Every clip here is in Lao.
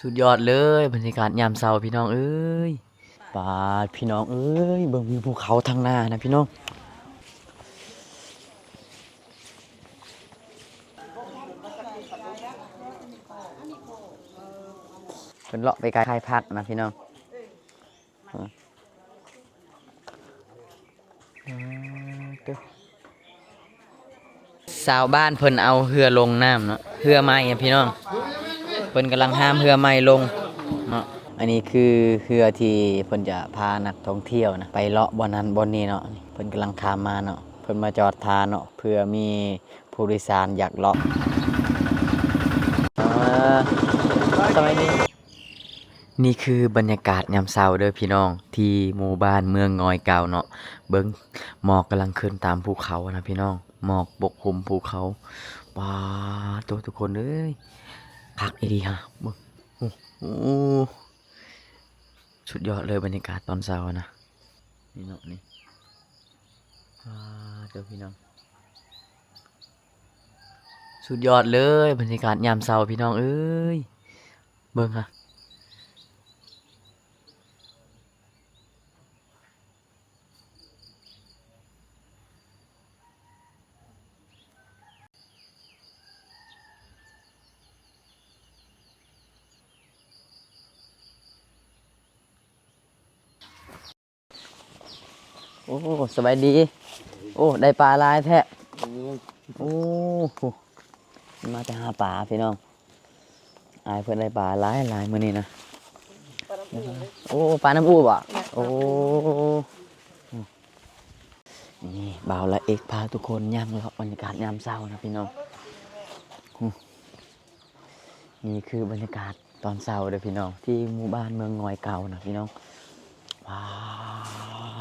ສຸດຍອດເລີຍ ບັນຍາກາດຍາມເຊົ້າພີ່ນ້ອງເອີຍ. ປາດ ພີ່ນ້ອງເອີຍ ເບິ່ງວິວພູເຂົາທາງໜ້ານະພີ່ນ້ອງ. ເພິ່ນເລາະໄປຂາຍຜັກນະພີ່ນ້ອງ. ຊາວບ້ານເພິ່ນເອົາເຮືອລົງນ້ຳເນາະ ເຮືອໃໝ່ອະພີ່ນ້ອງ ເພິ່ນກຳລັງຫາມເຮືອໃໝ່ລົງເນາະ. ອັນນີ້ຄືເຮືອທີ່ເພິ່ນຈະພານັກທ່ອງທ່ຽວນະ ໄປເລາະບ່ອນນັ້ນບ່ອນນີ້ເນາະ. ເພິ່ນກຳລັງຂ້າມມາເນາະ ເພິ່ນມາຈອດທ່າເນາະ ເພື່ອມີຜູ້ໂດຍສານຢາກເລາະ. ອ່າ ສະບາຍດີ. ນີ້ຄືບັນຍາກາດຍາມເຊົ້າເດີພີ່ນ້ອງ ທີ່ໝູ່ບ້ານເມືອງງອຍເກົ່າເນາະ. ເບິ່ງໝອກກຳລັງຂຶ້ນຕາມພູເຂົານະພີ່ນ້ອງ ໝອກປົກຄຸມພູເຂົາ. ປາດໂທ້ ທຸກຄົນເອີຍ ຄັກອີ່ຫຼີຫະ ເບິ່ງ. ໂອ້ ໂອ້ ສຸດຍອດເລີຍບັນຍາກາດຕອນເຊົ້ານະ ນີ້ເນາະ ນີ້. ປາດໂທ້ ພີ່ນ້ອງ ສຸດຍອດເລີຍບັນຍາກາດຍາມເຊົ້າພີ່ນ້ອງເອີຍ. ເບິ່ງຫະ ໂອ້ ສະບາຍດີ. ໂອ້ ໄດ້ປາຫຼາຍແທ້. ໂອ້ ມາແຕ່ຫາປາພີ່ນ້ອງ. ອ້າຍເພິ່ນໄດ້ປາຫຼາຍໆມື້ນີ້ນະ. ໂອ້ ປານ້ຳອູບໍ່? ໂອ້ ນີ້ບ່າວລະເອກພາທຸກຄົນຍ່າງເລາະບັນຍາກາດຍາມເຊົ້ານະພີ່ນ້ອງ. ນີ້ຄືບັນຍາກາດຕອນເຊົ້າເດີພີ່ນ້ອງ ທີ່ໝູ່ບ້ານເມືອງງອຍເກົ່ານະພີ່ນ້ອງ. ປາ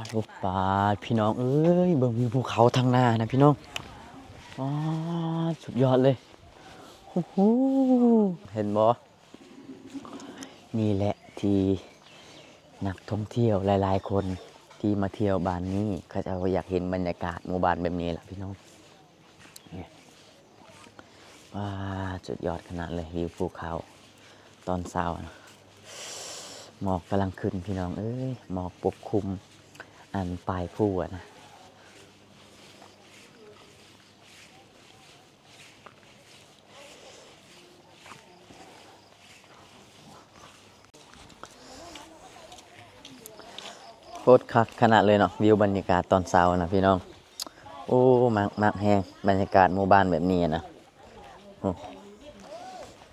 ດ ປາດ ພີ່ນ້ອງເອີຍ ເບິ່ງວິວພູເຂົາທາງໜ້ານະພີ່ນ້ອງ. ປາດ ສຸດຍອດເລີຍ. ໂອ້ໂຫ ເຫັນບໍ່? ນີ້ແຫຼະທີ່ນັກທ່ອງທ່ຽວຫຼາຍໆຄົນທີ່ມາທ່ຽວບ້ານນີ້ ເຂົາເຈົ້າຢາກເຫັນບັນຍາກາດໝູ່ບ້ານແບບນີ້ລະພີ່ນ້ອງ. ວ້າ ສຸດຍອດຂະໜາດເລີຍ ວິວພູເຂົາຕອນເຊົ້ານະ. ໝອກກຳລັງຂຶ້ນພີ່ນ້ອງເອີຍ ໝອກປົກຄຸມອັນປາຍພູອະນະ. ໂຄດຄັກຂະໜາດເລີຍເນາະ ວິວບັນຍາກາດຕອນເຊົ້ານະພີ່ນ້ອງ. ໂອ້ ມັກ ມັກແຮງບັນຍາກາດໝູ່ບ້ານແບບນີ້ນະ. ໂອ້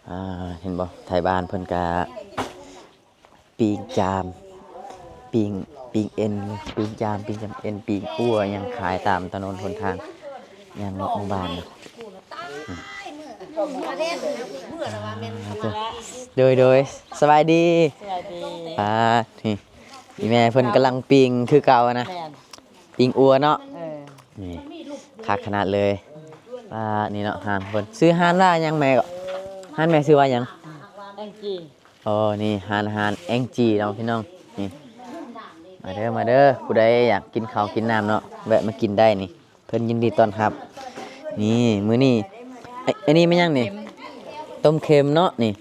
ອ່າ ເຫັນບໍ່ ໄທບ້ານເພິ່ນກະ ປີ້ງຈາມ ປີ້ງ ປີ້ງເອັນ ປີ້ງຈາມ ປີ້ງຈາມເອັນ ປີ້ງອົ່ວຫຍັງຂາຍຕາມຖະໜົນຫົນທາງ ຍ່າງເລາະໝູ່ບ້ານ. ໂດຍ ໂດຍ ສະບາຍດີ. ສະບາຍດີ. ອ່າ ນີ້ ອີ່ແມ່ເພິ່ນກຳລັງປີ້ງຄືເກົ່ານະ. ແມ່ນ ປີ້ງອົ່ວເນາະ. ເອີ ນີ້ຄັກຂະໜາດເລີຍ. ອ່າ ນີ້ເນາະ ຮ້ານເພິ່ນ ຊື່ຮ້ານວ່າຫຍັງແມ່? ຮ້ານແມ່ຊື່ວ່າຫຍັງ? ແອງຈີ ອໍ ນີ້ຮ້ານອາຫານແອງຈີເນາະພີ່ນ້ອງ. ນີ້ ມາເດີ ມາເດີ ຜູ້ໃດຢາກກິນເຂົ້າກິນນ້ຳເນາະ ແວະມາກິນໄດ້ນີ້ ເພິ່ນຍິນດີຕ້ອນຮັບ. ນີ້ ມື້ນີ້ ເອີ ອັນນີ້ແມ່ນຫຍັງນີ້? ຕົ້ມເຂັມເນາະນີ້.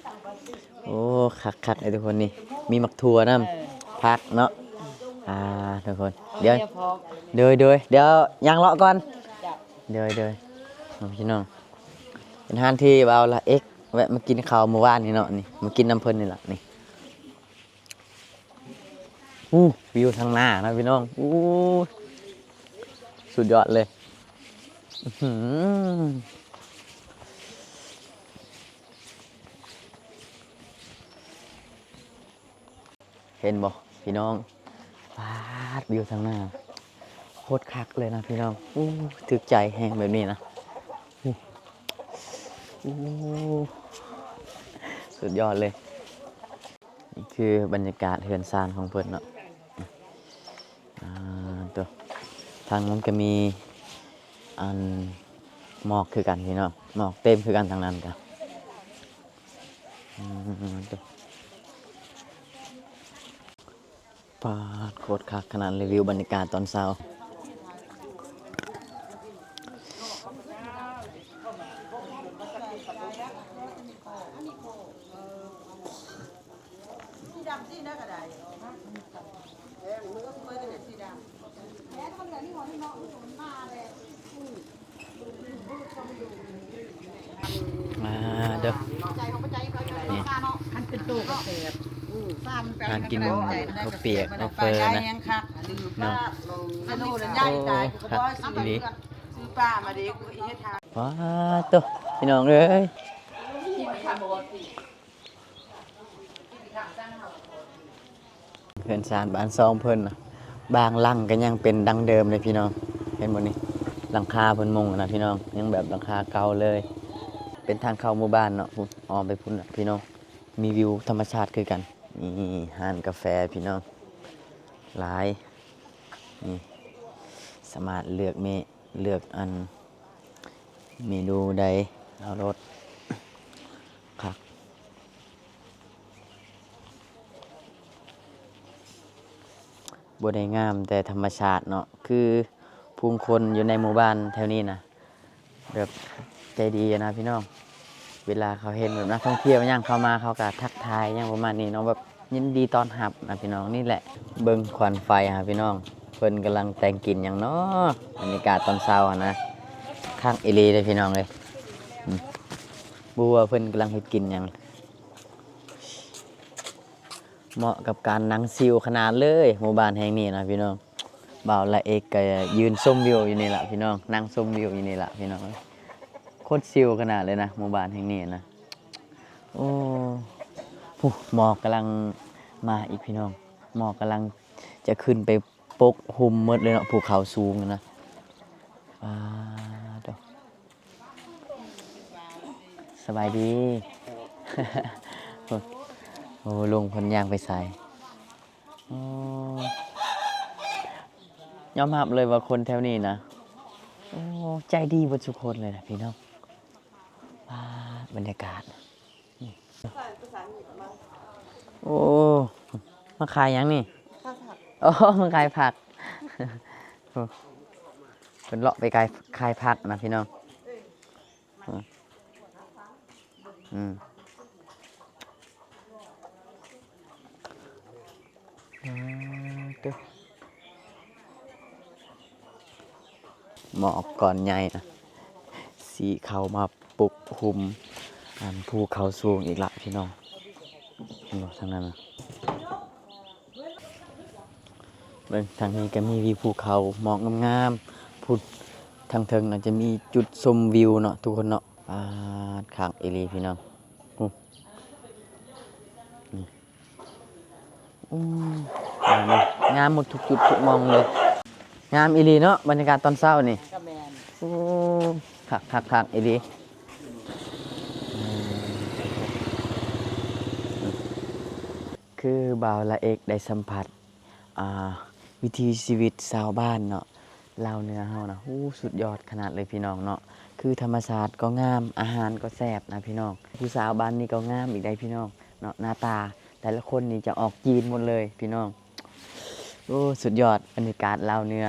ໂອ້ ຄັກໆເດ້ທຸກຄົນນີ້ ມີໝາກຖົ່ວນຳ ເອີ ຜັກເນາະ. ອ່າ ທຸກຄົນ ດຽວ ໂດຍ ໂດຍ ດຽວຍ່າງເລາະກ່ອນ. ໂດຍ ໂດຍ ພີ່ນ້ອງ ເປັນຮ້ານທີ່ບ່າວລະເອກ ແວະມາກິນເຂົ້າມື້ວານນີ້ເນາະ ນີ້ ມາກິນນຳເພິ່ນນີ້ລະນີ້. ອູ້ ວິວທາງໜ້ານະພີ່ນ້ອງ. ອູ້ ສຸດຍອດເລີຍ. ອື້ຫື ເຫັນບໍ່ພີ່ນ້ອງ? ປາດ ວິວທາງໜ້າ ໂຄດຄັກເລີຍນະພີ່ນ້ອງ. ອູ້ ຖືກໃຈແຮງແບບນີ້ນະ. ອູ້ ອູ້ ສຸດຍອດເລີຍ. ນີ້ຄືບັນຍາກາດເຮືອນຊານຂອງເພິ່ນເນາະ. ອ່າ ໂຕ ທາງນັ້ນກະມີອັນໝອກຄືກັນພີ່ນ້ອງ ໝອກເຕັມຄືກັນທາງນັ້ນກະ. ອືມ ໂຕ ປາດ ໂຄດຄັກຂະໜາດເລີຍ ວິວບັນຍາກາດຕອນເຊົ້າ. ອ່າ ເດີ ນີ້ ມັນເປັນໂຕກະແສບ ຫາກິນເຂົ້າປຽກເຂົ້າເຝີນະ ເນາະ ໂອ້ ຄັກອີ່ຫຼີ ວ້າໂຕ ພີ່ນ້ອງເອີຍ. ເຮືອນຊານບ້ານຊ່ອງເພິ່ນນະ ບາງຫຼັງກະຍັງເປັນດັ່ງເດີມເດ້ພີ່ນ້ອງ ເຫັນບໍ່ນີ້ ຫຼັງຄາເພິ່ນມຸງນະພີ່ນ້ອງ ຍັງແບບຫຼັງຄາເກົ່າເລີຍ ເປັນທາງເຂົ້າໝູ່ບ້ານເນາະ ພຸ້ນ ອ້ອມໄປພຸ້ນນະພີ່ນ້ອງ ມີວິວທຳມະຊາດຄືກັນ. ນີ້ຮ້ານກາແຟພີ່ນ້ອງ ຫຼາຍ ນີ້ ສາມາດເລືອກເມ ເລືອກອັນເມນູໃດເອົາໂລດ ຄັກ ບໍ່ໄດ້ງາມແຕ່ທຳມະຊາດເນາະ ຄືຜູ້ຄົນຢູ່ໃນໝູ່ບ້ານແຖວນີ້ນະ ແບບໃຈດີນະພີ່ນ້ອງ ເວລາເຂົາເຫັນແບບນັກທ່ອງທ່ຽວຫຍັງເຂົ້າມາ ເຂົາກະທັກທາຍຫຍັງປະມານນີ້ເນາະ ແບບຍິນດີຕ້ອນຮັບນະພີ່ນ້ອງ. ນີ້ແຫຼະ ເບິ່ງຂວັນໄຟຫາພີ່ນ້ອງ ເພິ່ນກຳລັງແຕ່ງກິນຫຍັງເນາະ ບັນຍາກາດຕອນເຊົ້າຫັ້ນນະ ຄັກອີ່ຫຼີເດ້ພີ່ນ້ອງເອີຍ. ອືມ ບໍ່ຮູ້ວ່າເພິ່ນກຳລັງເຮັດກິນຫຍັງ ເໝາະກັບການນັ່ງຊິວຂະໜາດເລີຍ ໝູ່ບ້ານແຫ່ງນີ້ນະພີ່ນ້ອງ. ບ່າວລາເອກກະຢືນຊົມວິວຢູ່ນີ້ລະພີ່ນ້ອງ ນັ່ງຊົມວິວຢູ່ນີ້ລະພີ່ນ້ອງ ໂຄດຊິວຂະໜາດເລີຍນະ ໝູ່ບ້ານແຫ່ງນີ້ນະ. ໂອ້ ຜູ້ ໝອກກຳລັງມາອີກພີ່ນ້ອງ ໝອກກຳລັງຈະຂຶ້ນໄປປົກຫຸ້ມໝົດເລີຍເນາະ ພູເຂົາສູງນະ. ປາດໂທ້ ສະບາຍດີ ໂອ້ ລຸງເພິ່ນຍ່າງໄປໃສ? ໂອ້ ຍອມຮັບເລີຍວ່າຄົນແຖວນີ້ນະ ໂອ້ ໃຈດີເບິດທຸກຄົນເລີຍນະພີ່ນ້ອງ. ປາດ ບັນຍາກາດ ໂອ້ ມາຂາຍຫຍັງນີ້? ໂອ້ ມາຂາຍຜັກ ໂອ້ ເພິ່ນເລາະໄປຂາຍ ຂາຍຜັກນະພີ່ນ້ອງ. ອືມ ອືມ ອືມ ເຕີ ໝອກກ້ອນໃຫຍ່ນະ ຊິເຂົ້າມາປົກຫຸ້ມ ອັນ ພູເຂົາສູງອີກລະພີ່ນ້ອງ ເຫັນບໍ່ ທາງນັ້ນນະ. ເບິ່ງທາງນີ້ກະມີວິວພູເຂົາ ໝອກງາມໆ ພຸ້ນ ທາງເທິງນະຈະມີຈຸດຊົມວິວເນາະທຸກຄົນເນາະ. ປາດ ຄັກອີ່ຫຼີພີ່ນ້ອງ ໂອ້ ນີ້ ໂອ້ ງາມເນາະ ງາມໝົດທຸກຈຸດທຸກໝ່ອງເລີຍ ງາມອີ່ຫຼີເນາະ ບັນຍາກາດຕອນເຊົ້ານີ້ ກະແມ່ນ ໂອ້ ຄັກໆໆ ອີ່ຫຼີ. ອືມ ຄືບ່າວລາເອກໄດ້ສຳຜັດ ອ່າ ວິຖີຊີວິດຊາວບ້ານເນາະ ລາວເໜືອເຮົານະ ໂອ້ ສຸດຍອດຂະໜາດເລີຍພີ່ນ້ອງເນາະ. ຄືທຳມະຊາດກໍງາມ ອາຫານກໍແຊບນະພີ່ນ້ອງ ຜູ້ສາວບ້ານນີ້ກໍງາມອີກໃດ໋ພີ່ນ້ອງເນາະ ໜ້າຕາແຕ່ລະຄົນນີ້ຈະອອກຈີນໝົດເລີຍພີ່ນ້ອງ. ໂອ້ ສຸດຍອດ ບັນຍາກາດລາວເໜືອ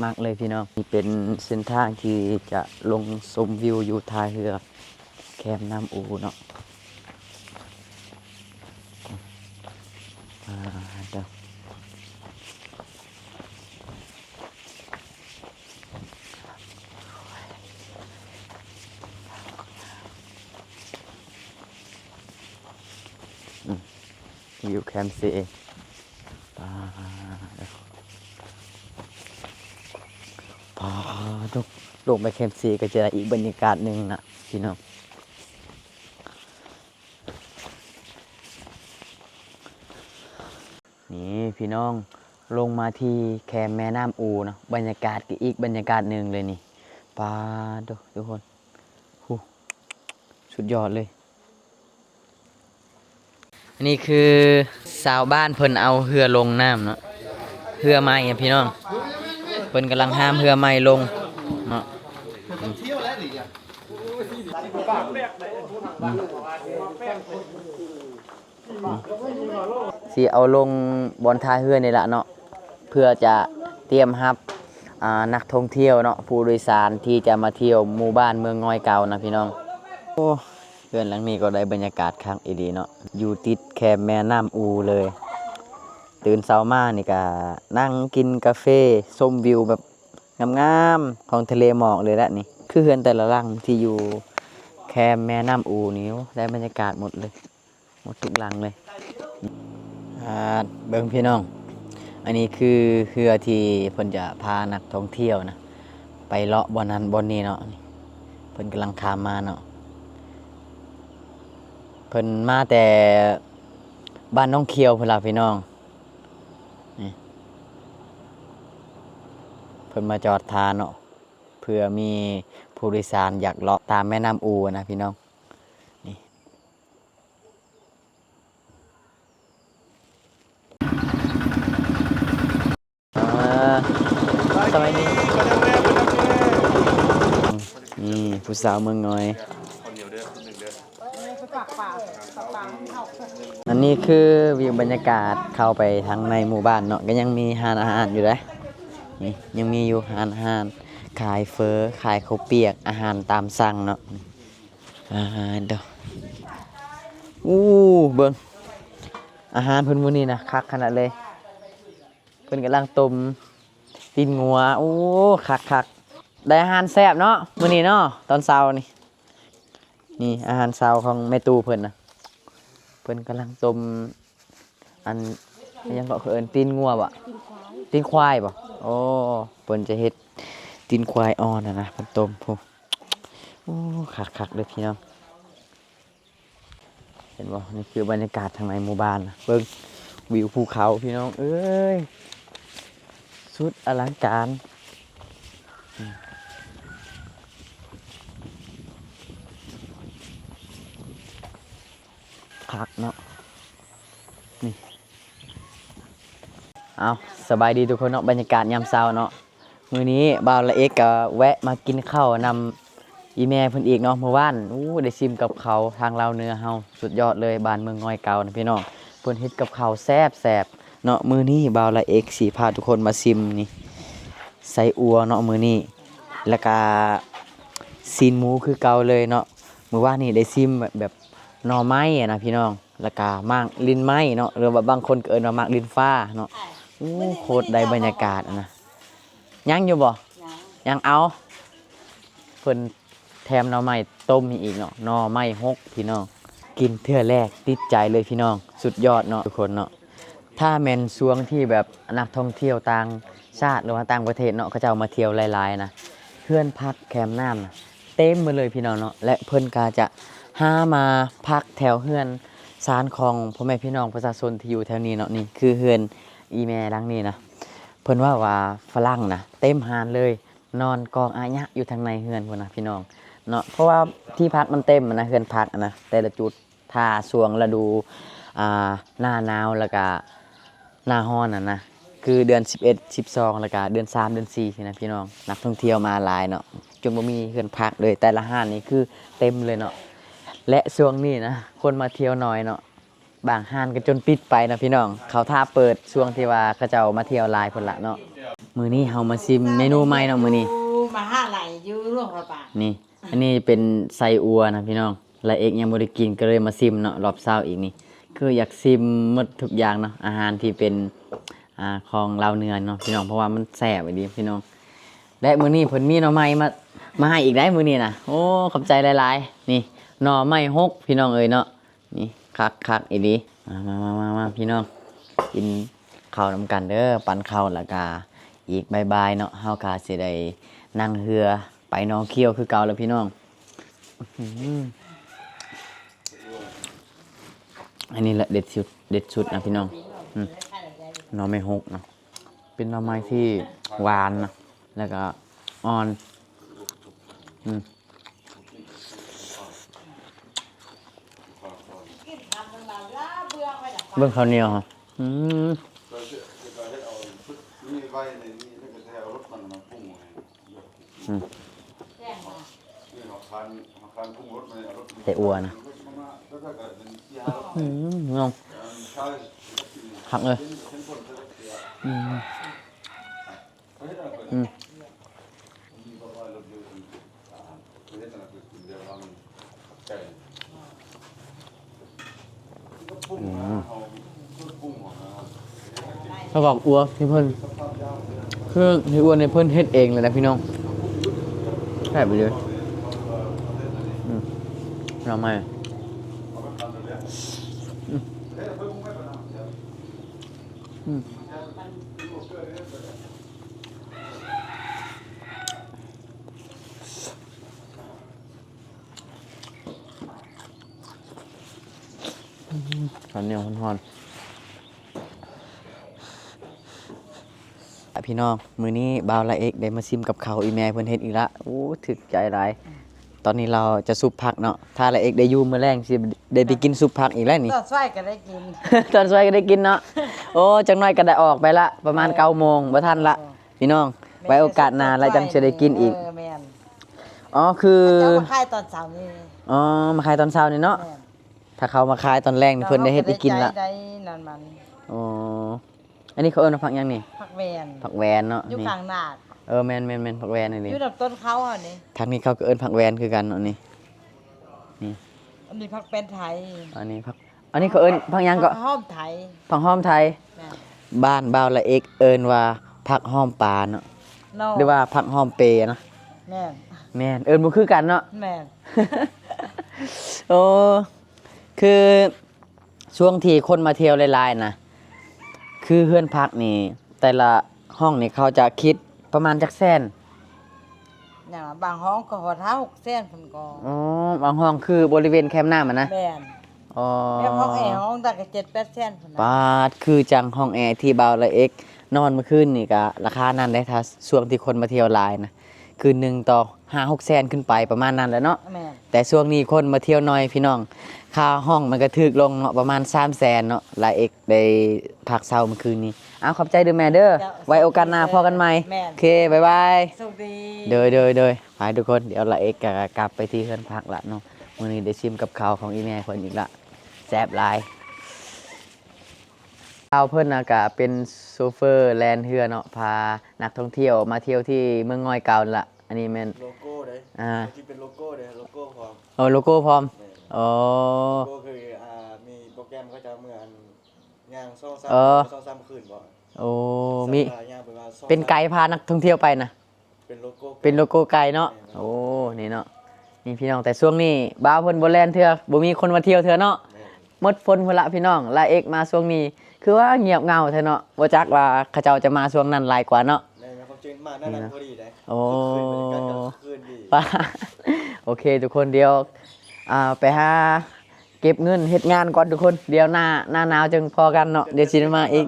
ມັກໆ ເລີຍພີ່ນ້ອງ. ນີ້ເປັນເສັ້ນທາງທີ່ຈະລົງຊົມວິວຢູ່ທ່າເຮືອແຄມນ້ຳອູເນາະ. ອ່າ ເດີ ອືມ ວິວແຄມເຊ ປາດ ປາດ ລົງໄປແຄມເຊກໍຈະໄດ້ອີກບັນຍາກາດໜຶ່ງນະພີ່ນ້ອງ. ນີ້ພີ່ນ້ອງ ລົງມາທີ່ແຄມແມ່ນ້ຳອູເນາະ ບັນຍາກາດກໍອີກບັນຍາກາດໜຶ່ງເລີຍນີ້. ປາດໂທ້ ທຸກຄົນ ຫູ ສຸດຍອດເລີຍ. ອັນນີ້ຄືຊາວບ້ານເພິ່ນເອົາເຮືອລົງນ້ຳເນາະ ເຮືອໃໝ່ພີ່ນ້ອງ ເພິ່ນກຳລັງຫາມເຮືອໃໝ່ລົງເນາະ. ຊິເອົາລົງບ່ອນທ່າເຮືອນີ້ລະເນາະ ເພື່ອຈະຕຽມຮັບ ອ່າ ນັກທ່ອງທ່ຽວເນາະ ຜູ້ໂດຍສານທີ່ຈະມາທ່ຽວໝູ່ບ້ານເມືອງງອຍເກົ່ານະພີ່ນ້ອງ. ໂອ້ ເຮືອນຫຼັງນີ້ກໍໄດ້ບັນຍາກາດຄັກອີ່ຫຼີເນາະ ຢູ່ຕິດແຄມແມ່ນ້ຳອູເລີຍ. ຕື່ນເຊົ້າມານີ້ກະນັ່ງກິນກາເຟ ຊົມວິວແບບງາມໆຂອງທະເລໝອກເລີຍແຫຼະນີ້. ຄືເຮືອນແຕ່ລະຫຼັງທີ່ຢູ່ແຄມແມ່ນ້ຳອູນີ້ ໂອ້ ໄດ້ບັນຍາກາດໝົດເລີຍ. ໝົດທຸກຫຼັງເລີຍ. ອ່າ ເບິ່ງພີ່ນ້ອງ ອັນນີ້ຄືເຮືອທີ່ເພິ່ນຈະພານັກທ່ອງທ່ຽວນະ ໄປເລາະບ່ອນນັ້ນບ່ອນນີ້ເນາະ. ເພິ່ນກຳລັງຂ້າມມາເນາະ ເພິ່ນມາແຕ່ບ້ານໜອງຂຽວພຸ້ນລະພີ່ນ້ອງ. ນີ້ ເພິ່ນມາຈອດທ່າເນາະ ເພື່ອມີຜູ້ໂດຍສານຢາກເລາະຕາມແມ່ນ້ຳອູນະພີ່ນ້ອງ. ນີ້ ອ່າ ສະບາຍດີ ນີ້ຜູ້ສາວເມືອງງອຍ. ອັນນີ້ຄືວິວບັນຍາກາດເຂົ້າໄປທາງໃນໝູ່ບ້ານເນາະ ກໍຍັງມີຮ້ານອາຫານຢູ່ເດ້. ນີ້ຍັງມີຢູ່ຮ້ານອາຫານ ຂາຍເຝີ ຂາຍເຂົ້າປຽກ ອາຫານຕາມສັ່ງເນາະ. ອ່າ ໂອ້ ເບິ່ງ ອາຫານເພິ່ນມື້ນີ້ນະ ຄັກຂະໜາດເລີຍ. ເພິ່ນກຳລັງຕົ້ມຕີນງົວ. ໂອ້ ຄັກໆ ໄດ້ອາຫານແຊບເນາະມື້ນີ້ເນາະ ຕອນເຊົ້ານີ້. ນີ້ອາຫານເຊົ້າຂອງແມ່ຕູ້ເພິ່ນນະ ເພິ່ນກຳລັງຕົ້ມ ອັນ ອີ່ຫຍັງເກາະ ເຂົາເອີ້ນຕີນງົວບໍ່? ຕີນຄວາຍ ຕີນຄວາຍບໍ່? ໂອ້ ເພິ່ນຈະເຮັດຕີນຄວາຍອ່ອນຫັ້ນນະ ເພິ່ນຕົ້ມພຸ້ນ. ໂອ້ ຄັກໆເດີພີ່ນ້ອງ. ເຫັນບໍ່? ນີ້ຄືບັນຍາກາດທາງໃນໝູ່ບ້ານນະ. ເບິ່ງວິວພູເຂົາພີ່ນ້ອງເອີຍ ສຸດອະລັງການ. ຄັກເນາະ ນີ້. ເອົາ ສະບາຍດີທຸກຄົນເນາະ ບັນຍາກາດຍາມເຊົ້າເນາະ. ມື້ນີ້ບ່າວລະເອກກໍແວະມາກິນເຂົ້ານຳອີ່ແມ່ເພິ່ນອີກເນາະ. ມື້ວານ ໂອ້ ໄດ້ຊິມກັບເຂົ້າທາງລາວເໜືອເຮົາ ສຸດຍອດເລີຍ ບ້ານເມືອງງອຍເກົ່ານະພີ່ນ້ອງ. ເພິ່ນເຮັດກັບເຂົ້າແຊບໆເນາະ. ມື້ນີ້ບ່າວລະເອກຊິພາທຸກຄົນມາຊິມນີ້ ໄສ້ອົ່ວເນາະມື້ນີ້ ແລ້ວກະຊີ້ນໝູຄືເກົ່າເລີຍເນາະ. ມື້ວານນີ້ໄດ້ຊິມແບບ ໜໍ່ໄມ້ນະພີ່ນ້ອງ ແລ້ວກະໝາກລິນໄມ້ເນາະ ຫຼືວ່າບາງຄົນກໍເອີ້ນວ່າໝາກລິນຟ້າເນາະ. ໂອ້ ໂຄດໄດ້ບັນຍາກາດນະ. ຍັງຢູ່ບໍ່? ຍັງ ຍັງເອົາ. ເພິ່ນແຖມໜໍ່ໄມ້ຕົ້ມໃຫ້ອີກເນາະ ໜໍ່ໄມ້ຫົກພີ່ນ້ອງ. ກິນເທື່ອແລກຕິດໃຈເລີຍພີ່ນ້ອງ ສຸດຍອດເນາະທຸກຄົນເນາະ. ຖ້າແມ່ນຊ່ວງທີ່ແບບນັກທ່ອງທ່ຽວຕ່າງຊາດ ຫຼືວ່າຕ່າງປະເທດເນາະ ເຂົາເຈົ້າມາທ່ຽວຫຼາຍໆນະ ເຮືອນພັກແຄມນ້ຳນະ ເຕັມໝົດເລີຍພີ່ນ້ອງເນາະ ແລະ ເພິ່ນກໍຈະຫາມາພັກແຖວເຮືອນຊານຂອງພໍ່ແມ່ພີ່ນ້ອງປະຊາຊົນທີ່ຢູ່ແຖວນີ້ເນາະ. ນີ້ຄືເຮືອນອີ່ແມ່ຫຼັງນີ້ນະ ເພິ່ນເວົ້າວ່າຝຣັ່ງນະເຕັມຮ້ານເລີຍ ນອນກອງອາຍະຢູ່ທາງໃນເຮືອນພຸ້ນນະພີ່ນ້ອງເນາະ. ເພາະວ່າທີ່ພັກມັນເຕັມນະ ເຮືອນພັກນະ ແຕ່ລະຈຸດ ຖ້າຊ່ວງລະດູ ອ່າ ໜ້າໜາວ ແລ້ວກະ ໜ້າຮ້ອນຫັ້ນນະ ຄືເດືອນສິບເອັດ ສິບສອງ ແລ້ວກະເດືອນສາມ ເດືອນສີ່ຊີ້ນະພີ່ນ້ອງ ນັກທ່ອງທ່ຽວມາຫຼາຍເນາະ ຈົນບໍ່ມີເຮືອນພັກເລີຍ ແຕ່ລະຮ້ານນີ້ຄືເຕັມເລີຍເນາະ. ແລະ ຊ່ວງນີ້ນະ ຄົນມາທ່ຽວໜ້ອຍເນາະ ບາງຮ້ານກໍຈົນປິດໄປນະພີ່ນ້ອງ ເຂົາຖ້າເປີດຊ່ວງທີ່ວ່າເຂົາເຈົ້າມາທ່ຽວຫຼາຍພຸ້ນລະເນາະ. ມື້ນີ້ເຮົາມາຊິມເມນູໃໝ່ເນາະ ມື້ນີ້ ມະຫາໄລຢູ່ຫຼວງພະບາງ ນີ້ ອັນນີ້ເປັນໄສ້ອົ່ວນະພີ່ນ້ອງ ລະເອກຍັງບໍ່ໄດ້ກິນ ກໍເລີຍມາຊິມເນາະ ລອບເຊົ້າອີກນີ້ ຄືຢາກຊິມໝົດທຸກຢ່າງເນາະ ອາຫານທີ່ເປັນ ອ່າ ຂອງລາວເໜືອເນາະພີ່ນ້ອງ ເພາະວ່າມັນແຊບອີ່ຫຼີພີ່ນ້ອງ. ແລະ ມື້ນີ້ເພິ່ນມີໜໍ່ໄມ້ມາ ມາໃຫ້ອີກໄດ໋ມື້ນີ້ນະ. ໂອ້ ຂອບໃຈຫຼາຍໆ. ນີ້ ໜໍ່ໄມ້ຫົກພີ່ນ້ອງເອີຍເນາະ. ນີ້ ຄັກໆ ອີ່ຫຼີ. ມາໆໆໆ ພີ່ນ້ອງ ກິນເຂົ້ານຳກັນເດີ ປັ້ນເຂົ້າ ແລ້ວກະອີກບ່າຍໆເນາະ ເຮົາກະຊິໄດ້ນັ່ງເຮືອໄປໜອງຂຽວຄືເກົ່າແລ້ວພີ່ນ້ອງ. ອື້ຫື ອັນນີ້ແຫຼະເດັດສຸດ ເດັດສຸດນະພີ່ນ້ອງ. ອືມ ໜໍ່ໄມ້ຫົກນະ ເປັນໜໍ່ໄມ້ທີ່ຫວານນະ ແລ້ວກະອ່ອນ. ອືມ ເບິ່ງເຂົ້າໜຽວ ອືມ ອືມ ໃສ່ອົ່ວນະ ອືມ ພີ່ນ້ອງ ຄັກເລີຍ ອືມ. ອືມ ອືມ ປະກອບອົ່ວທີ່ເພິ່ນ ຄືເຮັດອົ່ວນີ້ເພິ່ນເຮັດເອງເລີຍນະພີ່ນ້ອງ ແຊບອີ່ຫຼີ. ອືມ ໜໍ່ໄມ້ ອືມ ອືມ. ອືມ ເຂົ້າໜຽວຮ້ອນໆ ພີ່ນ້ອງ. ມື້ນີ້ບ່າວລາເອັກໄດ້ມາຊິມກັບເຂົ້າອີ່ແມ່ເພິ່ນເຮັດອີກລະ. ໂອ້ ຖືກໃຈຫຼາຍ. ຕອນນີ້ລາວຈະສຸບຜັກເນາະ. ຖ້າລາເອັກໄດ້ຢູ່ມື້ແລງ ຊິໄດ້ໄປກິນສຸບຜັກອີກແລ້ວນີ້. ຕອນສວຍກໍໄດ້ກິນ ຕອນສວຍກໍໄດ້ກິນເນາະ. ໂອ້ ຈັກໜ້ອຍກໍໄດ້ອອກໄປລະ ປະມານ ເອີ ເກົ້າໂມງ ບໍ່ທັນລະ. ເອີ ພີ່ນ້ອງ ແມ່ນ ໄວ້ໂອກາດໜ້າລະຈັ່ງຊິໄດ້ກິນອີກ. ເອີ ແມ່ນ. ອໍ ຄື ເຂົາເຈົ້າມາຂາຍຕອນເຊົ້ານີ້. ອໍ ມາຂາຍຕອນເຊົ້ານີ້ເນາະ. ແມ່ນ. ຖ້າເຂົາມາຂາຍຕອນແລງນີ້ ເພິ່ນໄດ້ເຮັດໄດ້ກິນລະ. ເຂົາກໍໄດ້ໃຈໄດ້ນັ້ນມັນ. ອໍ ອັນນີ້ເຂົາເອີ້ນວ່າຜັກຫຍັງນີ້? ຜັກແວ່ນ. ຜັກແວ່ນເນາະ. ຢູ່ຂ້າງນາກ. ເອີ ແມ່ນໆໆ ຜັກແວ່ນອັນນີ້. ຢູ່ນຳຕົ້ນເຂົາອັນນີ້. ທາງນີ້ເຂົາກໍເອີ້ນຜັກແວ່ນຄືກັນເນາະນີ້. ນີ້ ອັນນີ້ຜັກແວ່ນໄທ. ອັນນີ້ຜັກ ອັນນີ້ເຂົາເອີ້ນຜັກຫຍັງເກາະ? ຜັກຫອມໄທ. ຜັກຫອມໄທ. ແມ່ນ. ບ້ານບ່າວລາເອັກເອີ້ນວ່າຜັກຫອມປາເນາະ ເນາະ ຫຼືວ່າຜັກຫອມເປນະ. ແມ່ນ. ແມ່ນ ເອີ້ນບໍ່ຄືກັນເນາະ. ແມ່ນ. ໂອ້ ຄືຊ່ວງທີ່ຄົນມາທ່ຽວຫຼາຍໆນະ ຄືເຮືອນພັກນີ້ ແຕ່ລະຫ້ອງນີ້ເຂົາຈະຄິດປະມານຈັກແສນ? ຫຍັງ ບາງຫ້ອງກໍຮອດຫ້າຫົກແສນພຸ້ນກໍ. ອໍ ບາງຫ້ອງຄືບໍລິເວນແຄມນ້ຳຫັ້ນນະ? ແມ່ນ. ອໍ ແບບຫ້ອງແອ ຫ້ອງໃດກໍເຈັດແປດແສນພຸ້ນນະ. ປາດ ຄືຈັ່ງຫ້ອງແອທີ່ບ່າວລາເອັກນອນມື້ຄືນນີ້ກໍລາຄານັ້ນເດ້ ຖ້າຊ່ວງທີ່ຄົນມາທ່ຽວຫຼາຍນະ ຄືນໜຶ່ງຕໍ່ຫ້າຫົກແສນຂຶ້ນໄປ ປະມານນັ້ນແຫຼະເນາະ. ແມ່ນ. ແຕ່ຊ່ວງນີ້ຄົນມາທ່ຽວໜ້ອຍພີ່ນ້ອງ ຄ່າຫ້ອງມັນກໍຖືກລົງເນາະ ປະມານສາມແສນເນາະ. ລາເອັກໄດ້ພັກເຊົາມື້ຄືນນີ້. ເອົາ ຂອບໃຈເດີແມ່ເດີ. ເຈົ້າ. ໄວ້ໂອກາດໜ້າພໍ້ກັນໃໝ່. ແມ່ນ. ໂອເຄ ບາຍບາຍ. ໂຊກດີ. ໂດຍໆໆ. ໄປທຸກຄົນ ດຽວລາເອັກກໍກັບໄປທີ່ເຮືອນພັກລະເນາະ. ມື້ນີ້ໄດ້ຊິມກັບເຂົ້າຂອງອີ່ແມ່ເພິ່ນອີກລະ ແຊບຫຼາຍ. ບ່າວເພິ່ນນະກະເປັນໂຊເຟີແລ່ນເຮືອເນາະ ພານັກທ່ອງທ່ຽວມາທ່ຽວທີ່ເມືອງງອຍເກົ່າລະ. ອັນນີ້ແມ່ນໂລໂກ້ເດ້. ອ່າ ທີ່ເປັນໂລໂກ້ເດ້ ໂລໂກ້ພ້ອມ. ໂອ້ ໂລໂກ້ພ້ອມ. ແມ່ນ. ໂອ້ ໂລໂກ້ຄື ອ່າ ມີໂປຣແກຣມເຂົາເຈົ້າເມືອອັນຍ່າງສອງສາມ ເອີ ສອງສາມຄືນບໍ່? ໂອ້ ມີ ເປັນໄກພານັກທ່ອງທ່ຽວໄປນະ. ເປັນໂລໂກ້ ເປັນໂລໂກ້ໄກເນາະ. ແມ່ນ. ໂອ້ ນີ້ເນາະ ນີ້ພີ່ນ້ອງ ແຕ່ຊ່ວງນີ້ບ່າວເພິ່ນບໍ່ແລ່ນເທື່ອ ບໍ່ມີຄົນມາທ່ຽວເທື່ອເນາະ. ແມ່ນ. ໝົດຝົນພຸ້ນລະພີ່ນ້ອງ ລາເອັກມາຊ່ວງນີ້ຄືວ່າງຽບເຫງົາແທ້ເນາະ ບໍ່ຈັກວ່າເຂົາເຈົ້າຈະມາຊ່ວງນັ້ນຫຼາຍກວ່າເນາະ. ແມ່ນ ມາຄວາມຈິງມາໜ້ານັ້ນພໍດີເດ້. ໂອ້ ຄືນດີ. ໂອເຄ ທຸກຄົນ ດຽວ ອ່າ ໄປຫາເກັບເງິນເຮັດງານກ່ອນທຸກຄົນ ດຽວໜ້າ ໜ້າໜາວຈຶ່ງພໍ້ກັນເນາະ. ດຽວຊິໄດ້ມາອີກ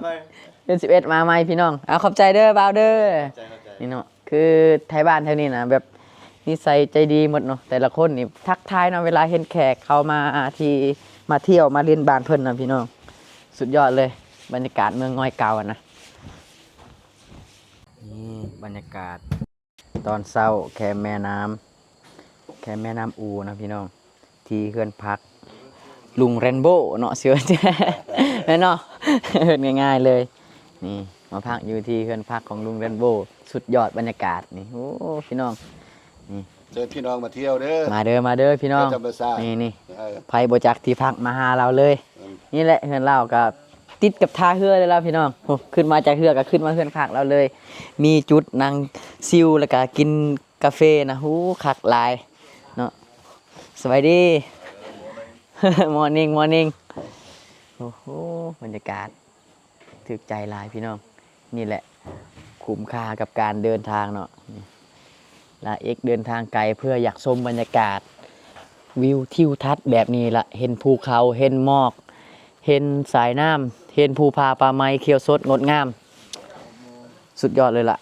ເດືອນສິບເອັດມາໃໝ່ພີ່ນ້ອງ. ເອົາ ຂອບໃຈເດີບ່າວເດີ. ຂອບໃຈ ຂອບໃຈ. ນີ້ເນາະ ຄືໄທບ້ານແຖວນີ້ນະ ແບບນິໄສໃຈດີໝົດເນາະ ແຕ່ລະຄົນນີ້ທັກທາຍເນາະ ເວລາເຫັນແຂກເຂົ້າມາທີ່ມາທ່ຽວມາຫຼິ້ນບ້ານເພິ່ນນະພີ່ນ້ອງ. ສຸດຍອດເລີຍ ບັນຍາກາດເມືອງງອຍເກົ່ານະ. ນີ້ບັນຍາກາດຕອນເຊົ້າແຄມແມ່ນ້ຳ ແຄມແມ່ນ້ຳອູນະພີ່ນ້ອງ. ທີ່ເຮືອນພັກລຸງແຣມໂບເນາະ ຊື່ ແມ່ນເນາະ ເອີ້ນງ່າຍໆເລີຍ. ນີ້ມາພັກຢູ່ທີ່ເຮືອນພັກຂອງລຸງແຣມໂບ ສຸດຍອດບັນຍາກາດນີ້. ໂອ້ ພີ່ນ້ອງ ນີ້ ເຊີນພີ່ນ້ອງມາທ່ຽວເດີ ມາເດີ ມາເດີພີ່ນ້ອງ. ນີ້ ນີ້ ເອີ ໃຜບໍ່ຈັກທີ່ພັກມາຫາລາວເລີຍ. ອືມ ນີ້ແຫຼະເຮືອນລາວກໍຕິດກັບທ່າເຮືອເລີຍລະພີ່ນ້ອງ. ໂອ້ ຂຶ້ນມາຈາກເຮືອກໍຂຶ້ນມາເຮືອນພັກລາວເລີຍ ມີຈຸດນັ່ງຊິວ ແລ້ວກໍກິນ ກາເຟນະ ໂຫ ຄັກຫຼາຍເນາະ. ສະບາຍດີ ມໍນິງ ມໍນິງ. ໂອ້ໂຫ ບັນຍາກາດຖືກໃຈຫຼາຍພີ່ນ້ອງ. ນີ້ແຫຼະ ຄຸ້ມຄ່າກັບການເດີນທາງເນາະ. ລາເອັກເດີນທາງໄກເພື່ອຢາກຊົມບັນຍາກາດ ວິວທິວທັດແບບນີ້ລະ ເຫັນພູເຂົາ ເຫັນໝອກ ເຫັນສາຍນ້ຳ ເຫັນພູຜາປ່າໄມ້ຂຽວສົດງົດງາມ ສຸດຍອດເລີຍລະ.